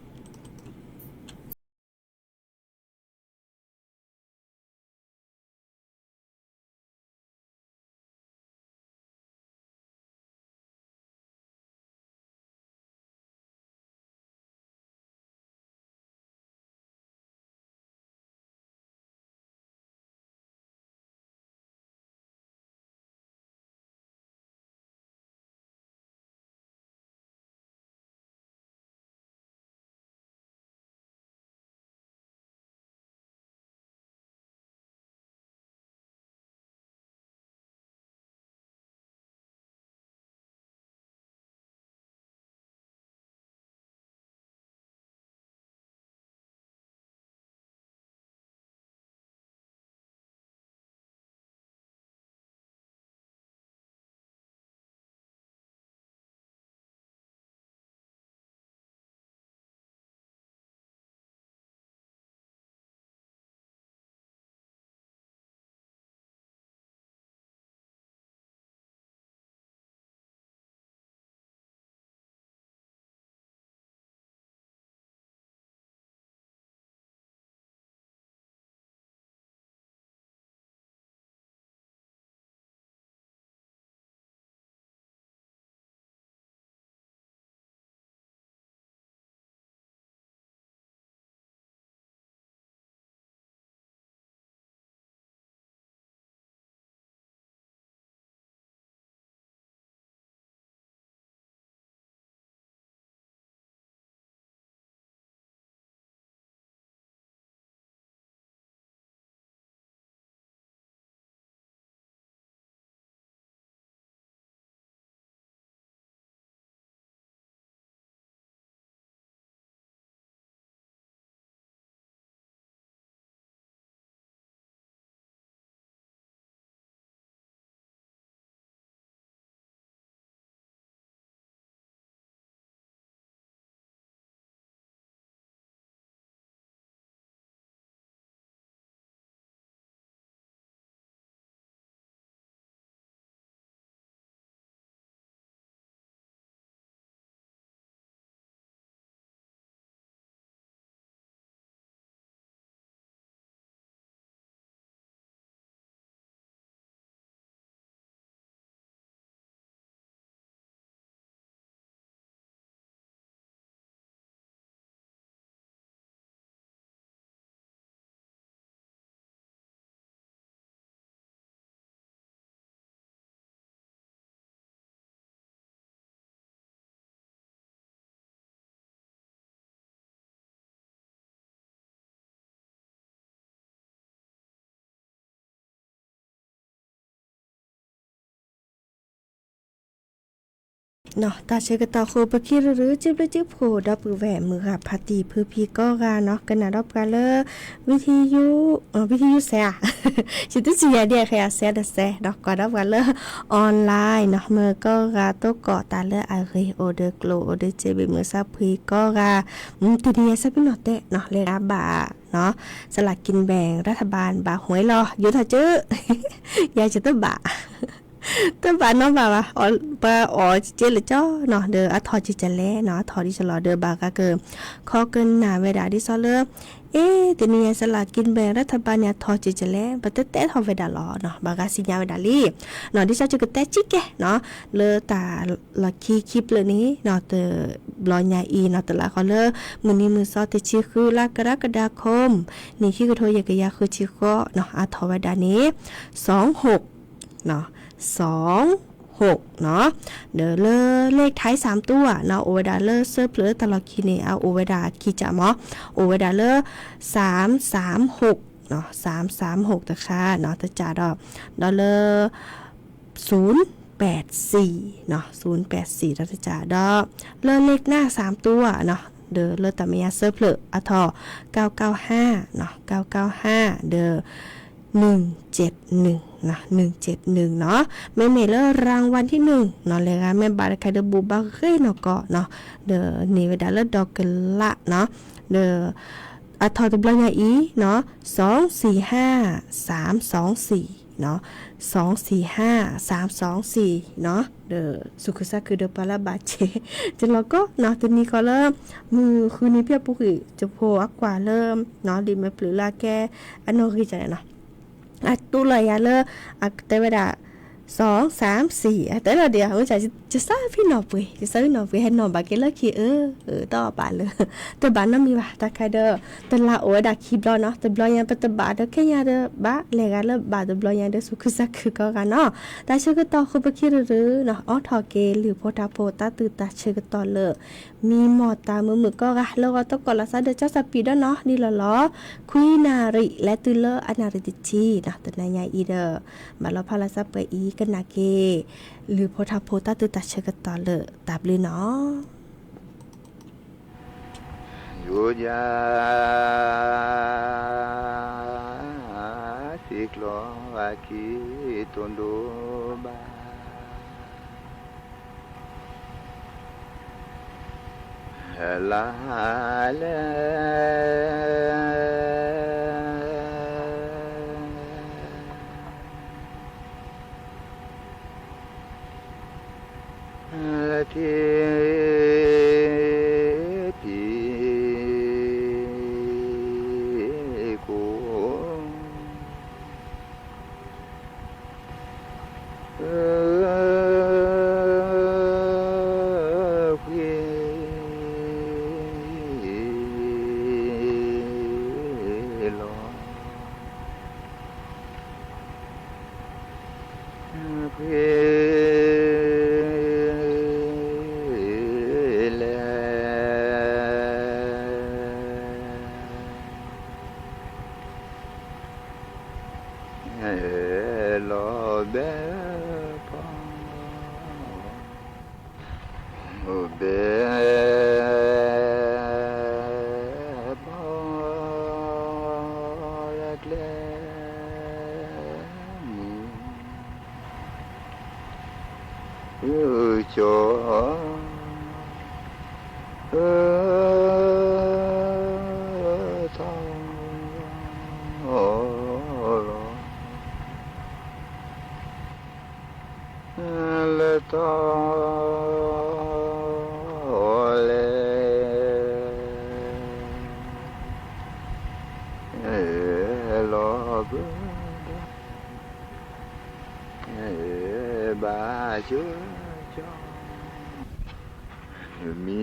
တၢ်ဆၢကတီၢ်ဃိ ပခံရူၤရူၤ ကၠံဘျုးကၠံဖှိၣ် ဒီပုၢ်ဝဲၢ်မုၢ်ဂၤဖါတံၢ် ဖုဖံကီဂၤနီၤ ကနၣ်ဒီးပှၤလၢ ဝံ ဝံသယုစဲးဧါ, ယတစံးယၤဒ်အဃဲဧါ စဲးဒီးစဲးနီၤ ကွၢ်ဒီးပှၤလၢ online နီၤ မုၢ်ကီဂၤ သကိးတၢ်လၢအဂ့ၤ အိၣ်ဒီးကျိၣ် အိၣ်ဒီးစ့ဘ့ၣ် မုၢ်ဆါဖှံကီဂၤ တနံၤအံၤဆၢဖံနီၣ်တဲနီၤ လဲၤဂၤဘၣ်နီၤ စလၢကံဘဲၣ် ရၤထဘၣ် ဘၣ်ဟူးလီၤ ယိၤထီၣ်ကၠၢ ယၤယတဘၣ် တဘၣ်နီတဘၣ်ဘၣ်, ပှၤအီၣ်က့ၤလၢကၠီနီၤ ဒီးအထီၣ်က့ၤကလဲၣ်နီၤ အထီၣ်ဒ်သိးလီၤ ဒီးဘၣ်ဂၤက ခီကနၣ်ဝဲဒၣ်ဒ်သိးလၢ အ့ တနံၤအံၤ စလၢကံဘဲၣ် ရၤထဘၣ်န့ၣ် အထီၣ်က့ၤကလဲၣ် ပတတဲထီၣ်ဝဲဒၣ်လီၤနီၤ ဘၣ်ဂၤစံးညါဝဲဒၣ်လံနီၤ ဒ်သိးကကတဲကံကဲနီၤ လၢတၢ်လီၢ်ခံခံဖျၢၣ်န့ၣ်နီၤ တဘျီညါအံၤနီၤ တလးဃီလၢ မုၢ်နံၤမုၢ်သီ တဆံဃု လါကရၢကဒၤခိၣ် နံၣ်ခံကထိယဲၢ်ကယၤဃုဆံဃိးနီၤ အထီၣ်ဝဲဒၣ်န့ၣ် စီၤဟူး စီၤဟူးနီၤ ဒီးလၢ လ့ၣ်ထါစၢ်တူဧါနီၤ အိၣ်ဝဲဒၣ်လၢစၢဖျၢၣ်လၢတၢ်လီၢ်ခံန့ၣ် အအိၣ်ဝဲဒၣ်ခံကၠၢ်မး အိၣ်ဝဲဒၣ်လၢ စၢမ်စၢမ်ဟူးနီၤ စၢမ်စၢမ်ဟူးတခါနီၤ တကၠၢ်ဒီး ဒီးလၢ စူၣ်ပဲးစံၣ်နီၤ စူၣ်ပဲးစံၣ်ဒီးတကၠၢ်ဒီး လၢလ့ၣ်နၢ်စၢ်တူဧါနီၤ ဒီးလၢတၢ်မဲာ်ညါစၢဖျၢၣ်အထီၣ် ကၠၢကၠၢဟါနီၤ ကၠၢကၠၢဟါ ဒီး နုၢ်ကၠဲးနုၢ်နီၤ နုၢ်ကၠဲးနုၢ်နီၤ မ့မ့ၢ်လၢ ရၢၣ်ဝၣ်ထံနုၢ်နီၤ လဲၤဂၤမ့ၢ်ဘၣ်တခါဒီးဘူးဘၣ်ဂ့ၤနီၢ်ကီၢ်နီၤ ဒီးန့ၢ်ဝဲဒၣ်လၢဒီကလးနီၤ ဒီး အထီၣ်တဘျီညါအံၤနီၤ စီၤစံၣ်ဟါ စၢမ်စီၤစံၣ်နီၤ စီၤစံၣ်ဟါ စၢမ်စီၤစံၣ်နီၤ ဒီးစူးခုစၢ်ခုဒီးပှၤလၢဘၣ်စဲး တလီၤကီနီၤ တနံၤဃီလၢ မုၢ်ဃုနံၤဖျၢၣ်ပူၤကွံာ် ယဖိအကွၢ်လၢ လံာ်မဲာ်ပျုၤလၢအကဲ အနီၣ်ဂံၢ်န့ၣ်နီၤ အတူၢ်လီၤယၤလၢ အကတဲဝဲဒၣ် စီၤစၢမ်စံၣ် အတဲလီၤဒံး ယစၢ်ဖံနီၣ်ပှ့ၤ ယစၢ်ဖံနီၣ်ပှ့ၤ ဟဲနီၣ်ဘၣ်က့ၤလၢခံအၢ အၢ တအီၣ်ဘၣ်လၢ တဘၣ်နီတမံၤဘၣ် တၢ်ခါဒီး တလးအိၣ်ဝဲဒၣ်ခံဘျီနီၤ တဘျီညါပတဘၣ်ဒီးခဲညါဒီး ဘၣ်လဲၤဂၤလၢဘၣ်တဘျီညါဒီး စူးခုစၢ်ခုကီဂၤနီၤ တၢ်ဆၢကတီၢ်ဃိပခံရူၤရူၤနီၤ အိးထီၣ်က့ၤလုၢ်ဖိထါဖိ တၢ်သူၣ်တၢ်ဆၢကတီၢ်လၢ မံမီၢ်တၢ်မုာ်မုာ်ကီဂၤ လၢဂီၤသကိးလီၤစၢ်ဒီး ကၠီစပံးဒီးနီၤ ဒ်လီၤလီၤ ခွံနၣ်ရံၣ် လဲၤတုၤလၢအနၣ်ရံၣ်တဆံနီၤ တနံၤညါအံၤဒီး ဘၣ်လီၤဖးလီၤစၢ်ပှဲၤအံၤ ကနၣ်က့ၤ လုၢ်ဖိထါဖိ တၢ်သူၣ်တၢ်ဆၢကတီၢ်လၢတၢ်ဘျုးနီၤ ယိယၤ စံးကျိၤအခံတိၢ်ဒိၣ်ဘၣ် လါလဲၣ် ထံဖံးကိ ဖှံလီၤ ဖှံ လဲၣ် လီၤဘဲဖီ ဘဲ ဖီ လၢကျဲ မုၢ် ကၠီ ထီၣ် လီၤ လၢထီၣ် လဲၣ် လီၤဘၣ် ဘၣ်ဆိကၠီ မံ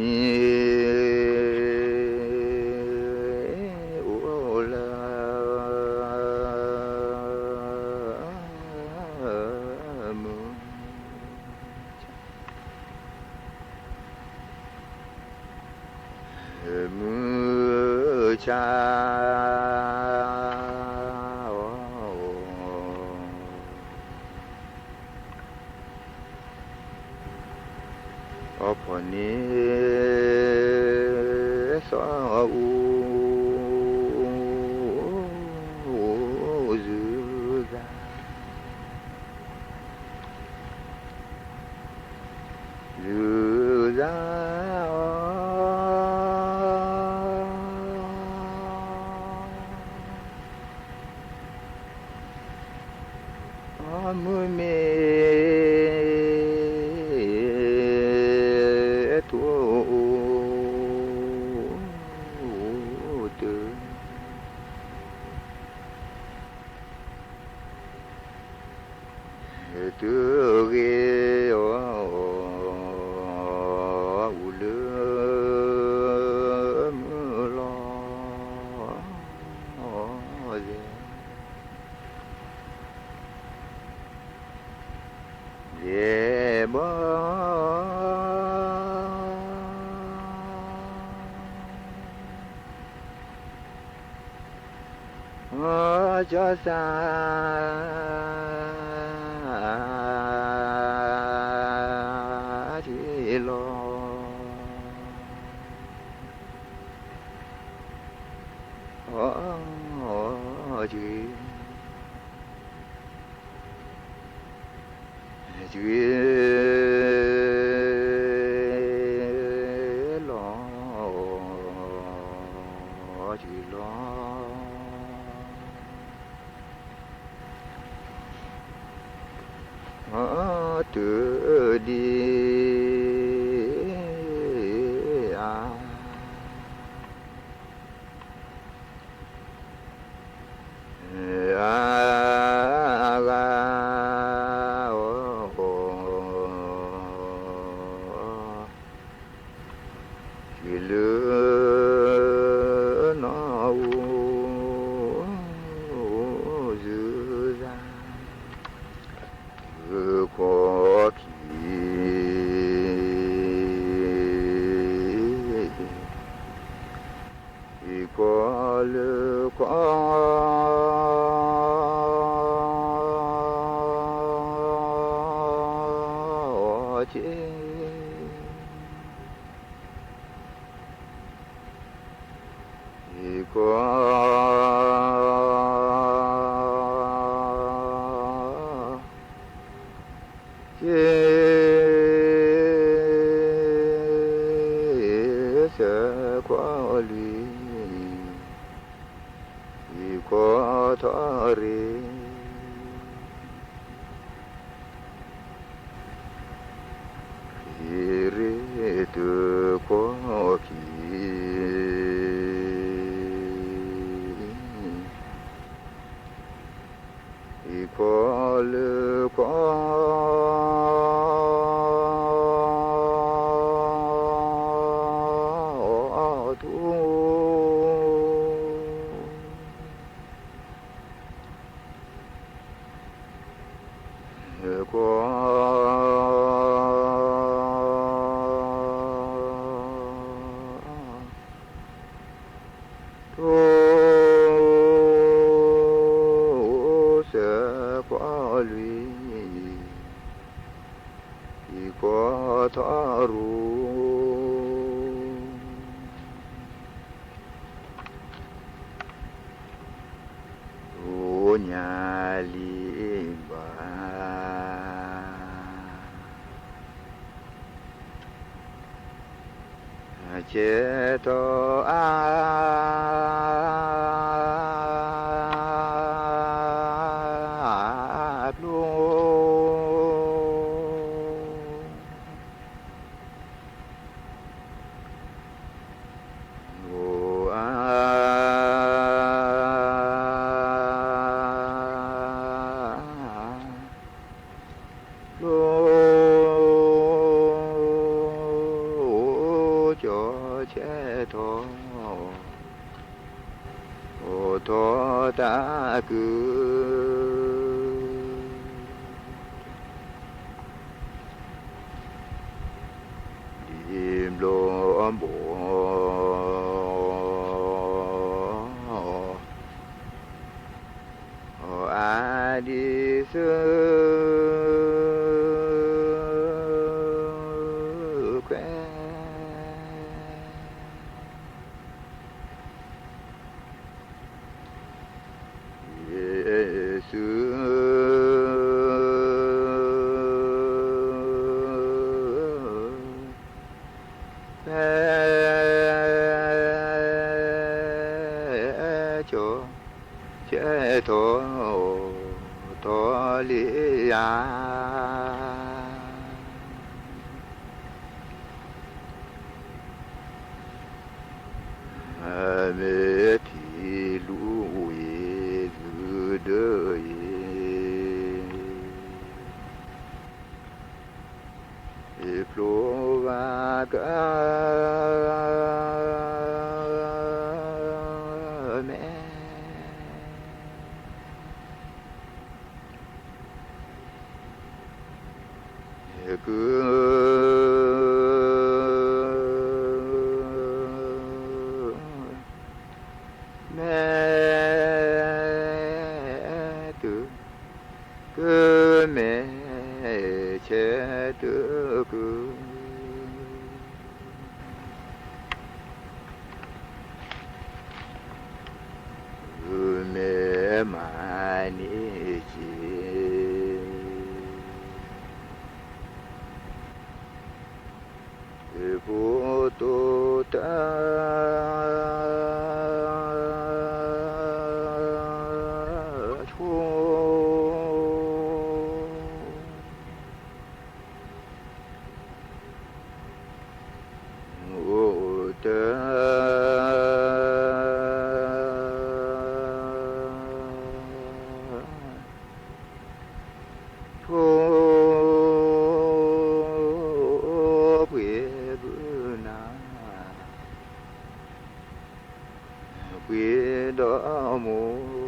အိၣ်လၢ မုၢ် မုၢ်ဆါ အီၤ အီဖီၣ်န့ၣ် စီၤအူ စူၤစၢ်, စူၤစၢ်အီၤ မုၢ်မ့ၢ်ထူၣ် တုၤဂ့ၤအီၤ အိၣ်လၢမုၢ်လီၤ ယဲၢ်ဘီ ကၠီစၢ် ထံလီၤ အီၤ ထံ ထံလီၤ ထံလီၤ တုၤဒံးအါ အဂၤ တုၤလၢနီၢ်အူ စူၤစၢ် တုၤခိၣ်ခံ ဟံၣ်ခိၣ်လၢခိၣ် ဆံး ဟံၣ်ခိၣ် ဆံး ဆၢခိၣ်လွံၢ် ဟံၣ်ခိၣ်ထီၣ်ရ့ၣ် ဟံၣ်ရ့ၣ်တုၤခိၣ်ခံ ဟံၣ်ခိၣ်လၢခိၣ် ထူၣ် ခိၣ် ထူၣ် ဆၢခိၣ်လွံၢ် ဟံၣ်ခိၣ်ထီၣ်ရူ အိၣ်ညါလံဘၣ် ဆဲးထီၣ်အါ ဖျိ အိၣ်အါ ဖျိ ကၠီဆဲးထီၣ် အိၣ်ထီၣ်တၢ်ကုၢ် ဒ်ဘျီဘီ အဒံးဆူ ခွဲ ယၤ မ့ၢ်ထံၣ်လူၤဝံၤ ယုၢ်ဒၢယံၤ ယဖျိဘၣ်ကမဲ က မဲ တုၤ ကမဲ ဆဲတုၤက ဂုာ်မ့ၢ်မၤန့ၢ်က့ၤ ယဖိတိတၢ် ဆိ အိၣ်တၢ် ဆိ ပှ့ၤဘုနၤ ပှ့ၤဒီးမိၢ် မိၢ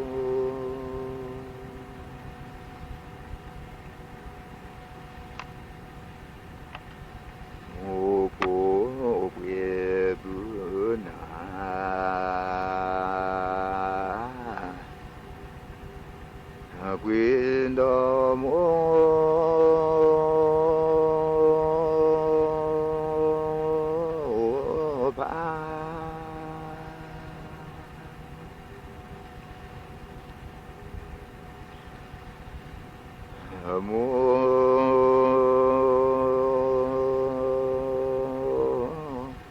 ်ဖိပှ့ၤဘုနၤ ပှ့ၤဒီးမိၢ် ဖး မိၢ်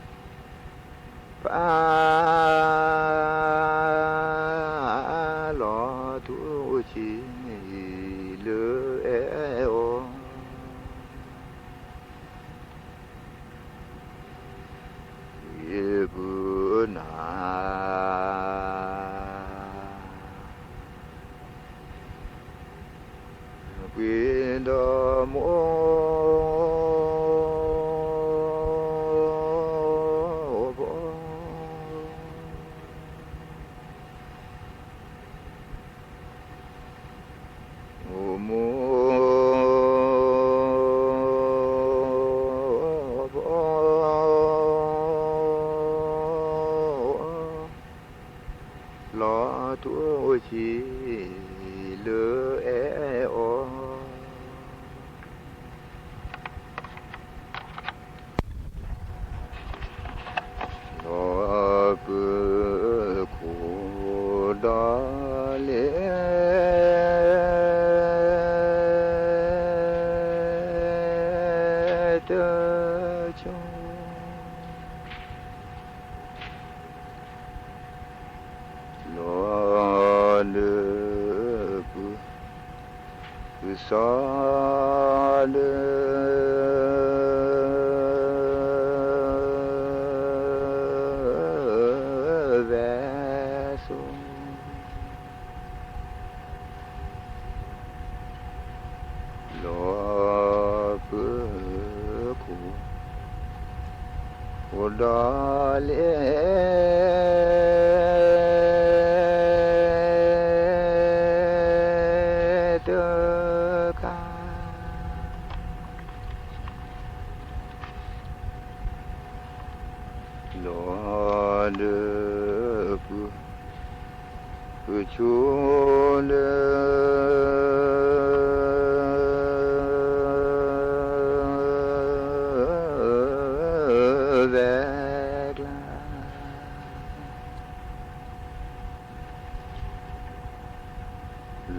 ဖး လီၤထူဆံ လၢအဲၣ်အီၤ ပှ့ၤဘုနၤ ပှ့ၤဒီးမိၢ် မိၢ် လီၤထူဆံ လၢအဲၣ်အီၤ လီၤပၢၤခိၣ်ဒီးလဲၣ် တဆိ လီၤလၢပူၤ ပစီလၢ ဝဲစိ လီၤပၢၤခိၣ် အိၣ်ဒီးလဲၣ် တခါ လီၤလၢပူၤ ပဆိလၢ ဝဲကျါ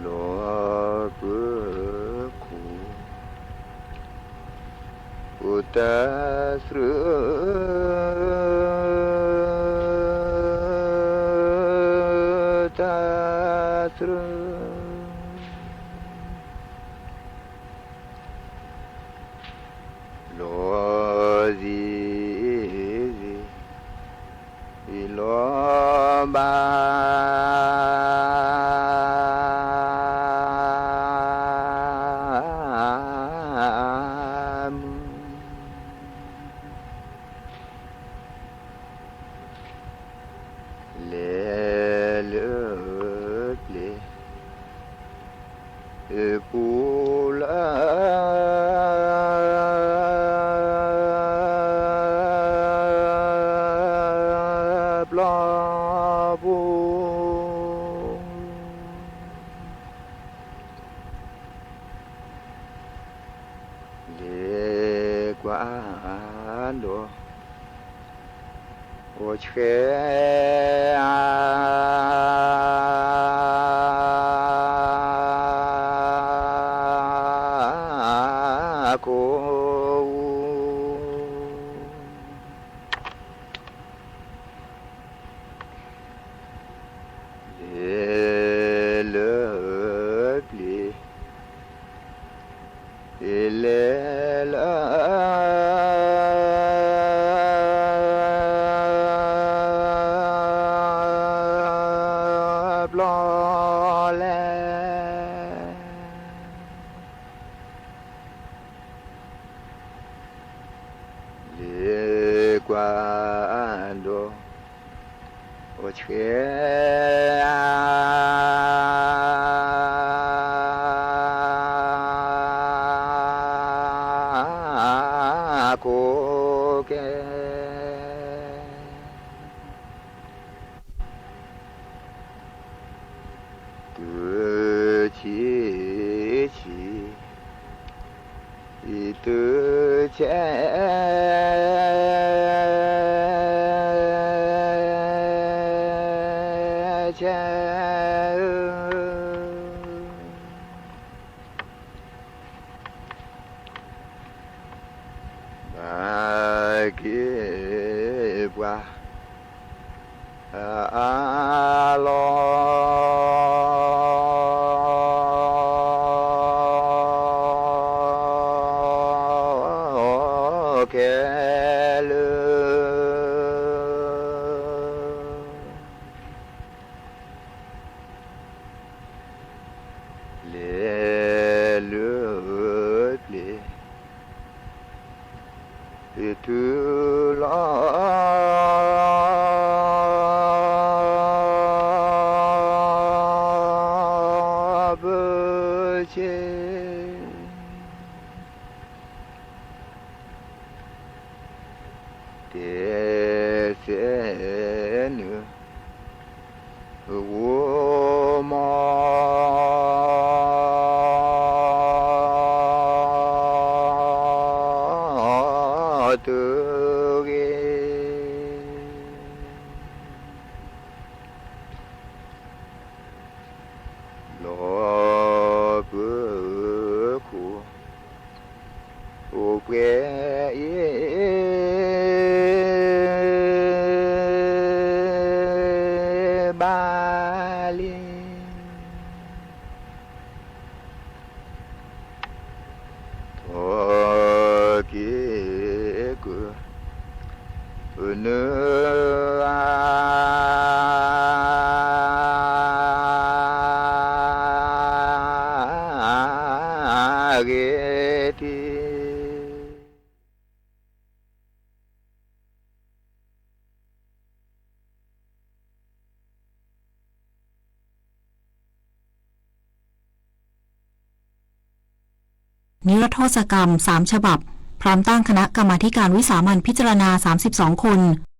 လီၤပၢၤခိၣ် အိၣ်တၢ်သရၢ တၢ်သရၢ လၢ ပျီပူၤ လဲၤကွၢ်ဒီး အိၣ်ဆှဲ ကိး လဲၤလၢပျ့ၤ လဲၤလၢ ပျီလဲၣ် လဲၤကွၢ်ဒီး အိၣ်ဆှဲ ကိးကဲ တုၤဆံးဆံး တုၤဆဲး ဆဲး ဘၣ်က့ၤပှၤ အလီၢ် ခဲလၢာ် လဲၤလၢပျ့ၤ တုၤလီၤ ဘၢဆ့ တဲဆဲးနုာ် ဂိၢ်မီၢ် တဂ့ၤ လီၤပၢၤခိၣ် အိၣ်ပှဲၤအ့ ဘၣ်လံ ထီၣ်က့ၤကနၢ အဂ့ၤတံၢ် นิรโทษกรรมสามฉบับ พร้อมตั้งคณะกรรมาธิการวิสามัญพิจารณาสามสิบสองคน